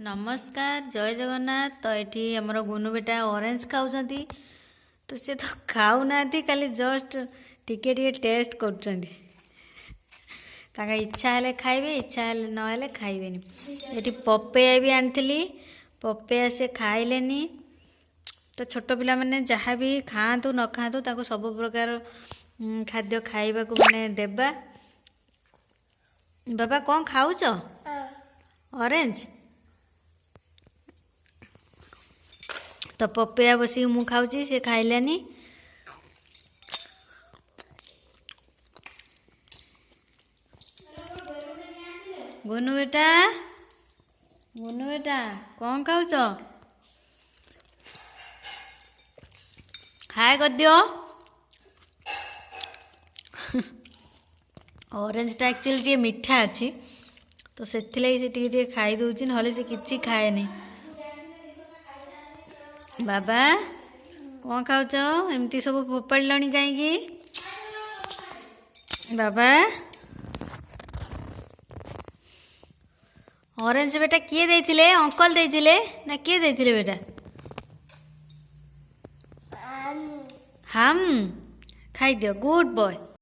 ନମସ୍କାର, ଜୟ ଜଗନ୍ନାଥ। ତ ଏଠି ଆମର ଗୁନୁ ବେଟା ଅରେଞ୍ଜ ଖାଉଛନ୍ତି। ତ ସେ ତ ଖାଉନାହାନ୍ତି, ଖାଲି ଜଷ୍ଟ ଟିକେ ଟିକେ ଟେଷ୍ଟ କରୁଛନ୍ତି। ତାଙ୍କ ଇଚ୍ଛା ହେଲେ ଖାଇବେ, ଇଚ୍ଛା ହେଲେ ନହେଲେ ଖାଇବେନି। ଏଠି ପପେୟା ବି ଆଣିଥିଲି, ପପେୟା ସେ ଖାଇଲେନି। ତ ଛୋଟ ପିଲାମାନେ ଯାହା ବି ଖାଆନ୍ତୁ ନ ଖାଆନ୍ତୁ, ତାଙ୍କୁ ସବୁ ପ୍ରକାର ଖାଦ୍ୟ ଖାଇବାକୁ ମାନେ ଦେବା। ବାବା, କ'ଣ ଖାଉଛ? ଅରେଞ୍ଜ। ତ ପପେୟା ବସିକି ମୁଁ ଖାଉଛି, ସେ ଖାଇଲାନି। ଗୁନୁ ବେଟା, ଗୁନୁ ବେଟା, କ'ଣ ଖାଉଛ? ହାଏ କରିଦିଅ। ଅରେଞ୍ଜଟା ଆକ୍ଚୁଆଲି ଟିକେ ମିଠା ଅଛି, ତ ସେଥିଲାଗି ସେ ଟିକେ ଟିକେ ଖାଇଦେଉଛି, ନହେଲେ ସେ କିଛି ଖାଏନି। ବାବା, କ'ଣ ଖାଉଛ? ଏମିତି ସବୁ ଫୋପାଡ଼ିଲଣି କାହିଁକି ବାବା? ଅରେଞ୍ଜ ବେଟା କିଏ ଦେଇଥିଲେ? ଅଙ୍କଲ ଦେଇଥିଲେ ନା କିଏ ଦେଇଥିଲେ ବେଟା? ହାମ୍ ଖାଇଦିଅ, ଗୁଡ୍ ବୟ।